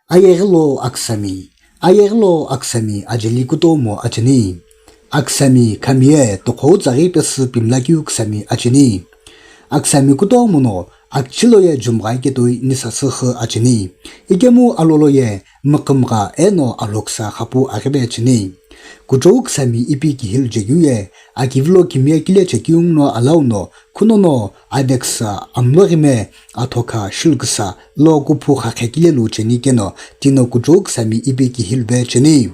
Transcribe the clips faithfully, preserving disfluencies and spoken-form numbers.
Ayeghi lo Aksami. Ayeghi lo Aksami ajeli kutomo acheni. Aksami khamiye tokhou tsaghi pesü pimlakeu Ksami acheni. Aksami kutomo no akchilo ye jumgha ketoi nisasüxü acheni. Ikemu alolo ye mükümgha eno alhoksa khapu aghebe cheni. Kuchou Ksami ipi kihilchekeu ye akivilo kimiye kile chekeu no alau no khunono aveksa amloghime athokha shilküsa lo kuphu khakhe kile lu cheni keno tino kuchou Ksami ipi kihilbe cheni.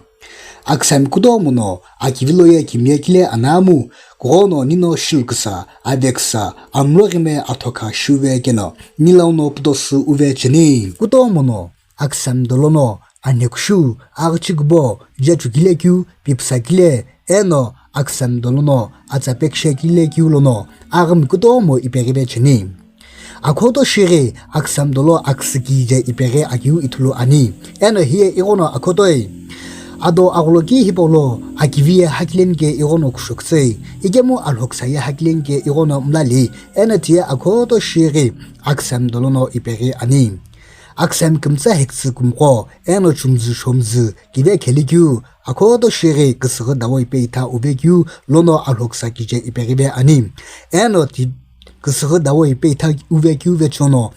Aksami kutomo no akivilo ye kimiye kile anamu kughono nino shilküsa aveksa amloghime athokha shiuve keno nilauno putosü uve cheni. Kutomo no Aksami dolono anhekushu, aghüchükubo, jechukile keu, pipsa kile, eno Aksami dolono atsapekishe kile keu lono aghümi kutomo ipeghibe cheni. Akhoto shighi Aksami dolo aksüki je ipeghi akeu ithulu ani. Eno hiye ighono akhotoi. Ado agholoki hipaulo akivi ye hakileni ke ighono kushokütsüi. Ikemu alhoksa ye hakileni ke ighono mlali. Eno tiye akhoto shighi Aksami dolono ipeghi ani. Aksami kümtsa hekütsü kümqo, eno chumzü shomzü, kide khelikeu, akhoto shighi küsüghü dawo ipe itha uvekeu, lono alhoksa kije ipeghibe ani. Eno ti küsüghü dawo ipe itha uvekeu vechono,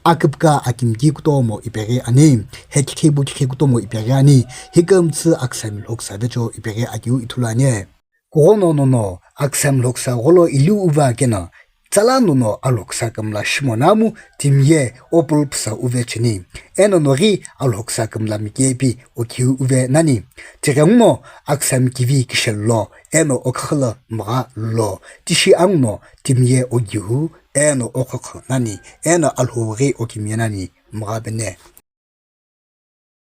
aküpka akimki kutomo ipeghi ani. Hekikhe bu kikhe kutomo ipeghi ani. Hikümtsü Aksami lhoksa vecho ipeghi akeu ithulu ani. Kughono nono Aksami lhoksa gholo iliu uva keno, tsala nono alhoksa kümla shimo namu timiye opul psa uve cheni. Eno noghi alhoksa kümla mikepi okhiu uve nani. Tighenguno Aksami kivi kishel lo, eno okhüla mgha lo. Tishi anguno timiye ogihu, eno okhokho nani, eno alhoghi okimiye nani. Mgha bene.